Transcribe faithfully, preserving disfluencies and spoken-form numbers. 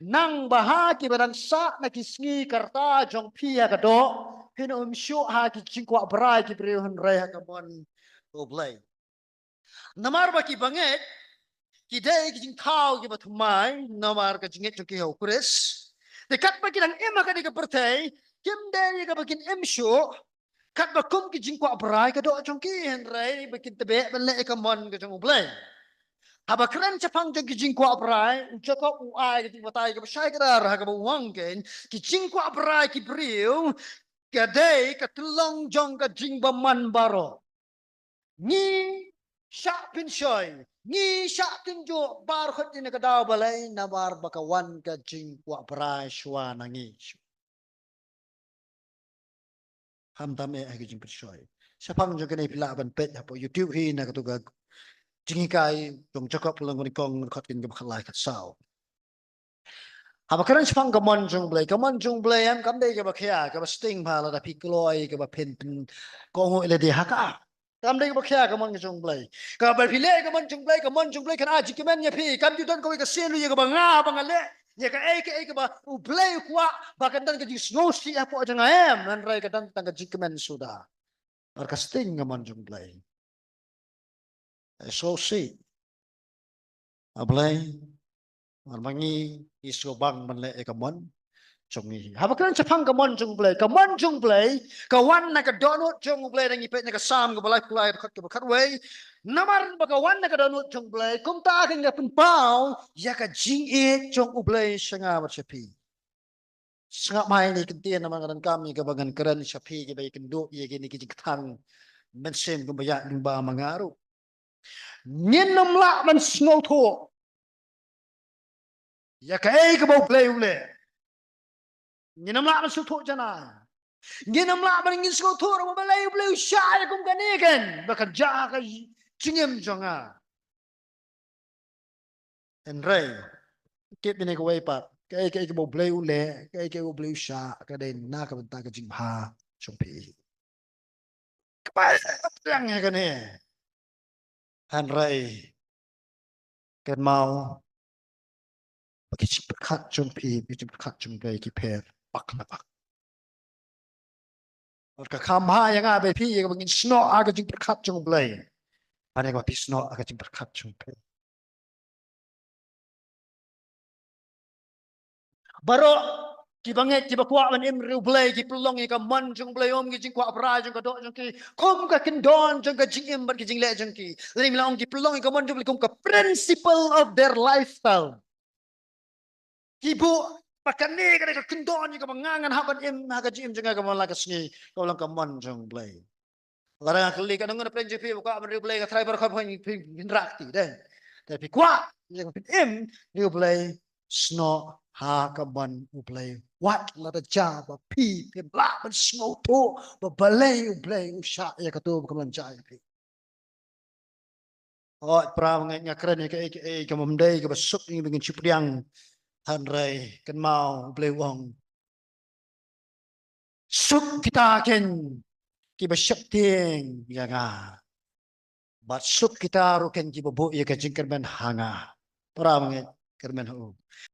Nang ba ha kiba dang sah na ki sngi ka rta jong phi ha ka doh, phin ym shuh ha ki jingkwah brai ki briew hynrei ha ka mon U Blei. Namar ba kiba ngeit ki dei ki jingthaw kiba thymmai namar ka jingngeit jong ki ha U Khrist. Te katba ki dang im ha kane ka pyrthei, kim dei kaba kin im shuh katba kum ki jingkwah brai ka doh jong ki, hynrei ba kin tbeh ban leh ïa ka mon ka jong U Blei. Haba kren shaphang jong ki jingkwah brai, u Jakob u ai ka jingbatai kaba shai kdar ha kaba u ong kein, ki jingkwah brai ki briew ka dei ka tyllong jong ka jingbymman baroh. Ngi shah pynshoi, ngi shah tynjuh baroh kawei na ka daw balei, namar ba ka wan ka jingkwah brai shuwa na ngi. Khamtam eh ha ki jingpynshoi. Shaphang jong kane phi lah ban peit hapoh YouTube hi na katu ka jinghikai jong Jakob lynnong kaba nyngkong, dkhot kaba khatlai khatsaw. Haba kren shaphang ka mon jong U Blei, ka mon jong U Blei em kam dei kaba khia, kaba sting ba lada phi kloi, kaba phin pynkohnguh ïa lade ha ka. Kam dei kaba khia ka mon jong U Blei. Kaba phi leh ka mon jong U Blei, ka mon jong U Blei kan ai jingkmen ïa phi. Kam ju don kawei ka sien ïa kaba nga, ba nga leh ïa kaei kaei kaba U Blei u kwah, ba kan don ka jingsngewsih hapoh jong nga em, hynrei ka don tang ka jingkmen suda. Namar ka sting ka mon jong U Blei. Sngewsih. A Blei, namar ma ngi ngi sngewbang ban leh ïa ka mon jong ngi. Haba kren shaphang ka mon jong U Blei, ka mon jong U Blei ka wan na ka dohnud jong U Blei, da ngi peit na ka Salm kaba laiphew lai, dkhot kaba khatwei. Namar ba ka wan na ka dohnud jong U Blei, kumta kan ïa pynpaw ïa ka jingïeit jong U Blei sha nga bad sha phi. Sngap mai, ngi kyntien namar nga donkam ïa kaba ngan kren sha phi, kiba ïakynduh ïa kine ki jingkthang mynsiem kumba ïa lyngba ma nga ruh. Ngin ym lah ban sngewthuh ïa kaei kaba U Blei u leh. Ngin ym lah ban sngewthuh janai. Ngin ym lah ban, ngin sngewthuh ruh ba balei U Blei u shah ïa kum kane, kan ba kan jia ha ka jingim jong nga. Hynrei tip ïa kane kawei pat, kaei kaei kaba U Blei u leh, kaei kaei U Blei u shah, ka dei na ka bynta ka jingbha jong phi. Kaba pdiang ïa kane. Hynrei kynmaw ba ki jingpyrkhat jong phi, ki jingpyrkhat jong U Blei ki pher bak la bak. Bad ka kham bha ïa nga bad phi ïa kaba ngin snoh ha ka jingpyrkhat jong U Blei, ban ïa kaba phi snoh ha ka jingpyrkhat jong phi. Baroh kiba ngeit, kiba kwah ban im ri U Blei, ki pynlong ïa ka mon jong U Blei, ym ki jingkwah brai jong ka doh jong ki, kum ka kyndon jong ka jingim bad ki jingleh jong ki. Lane ngi lah ong ki pynlong ïa ka mon jong U Blei kum ka principle of their lifestyle. Ki buh ba kane ka dei ka kyndon ïa kaba nga ngan hap ban im ha ka jingim jong nga kaba man la ka sngi, kaba long ka mon jong U Blei. Lada nga kylli katno ngut na pdeng jong phi ba kwah ban ri U Blei, nga tharai baroh kawei phin, phin, phin rah kti, dei. Te phi kwah ïa ka phin im ri U Blei, snoh ha ka mon U Blei. Wat lada jia ba phi phim lah ban sngewthuh ba balei U Blei u shah ïa katu ba kam long jia ïa phi. Hooid, para bangeit, nga kren ïa kaei kaei kaba ym dei kaba suk ïa ngi ba ngin shu pdiang. Hynrei kynmaw U Blei u ong, suk kita ken kiba sheptieng ïa nga, bad suk kita ruh ken kiba buh ïa ka jingkyrmen ha nga. Para bangeit, kyrmen ha u.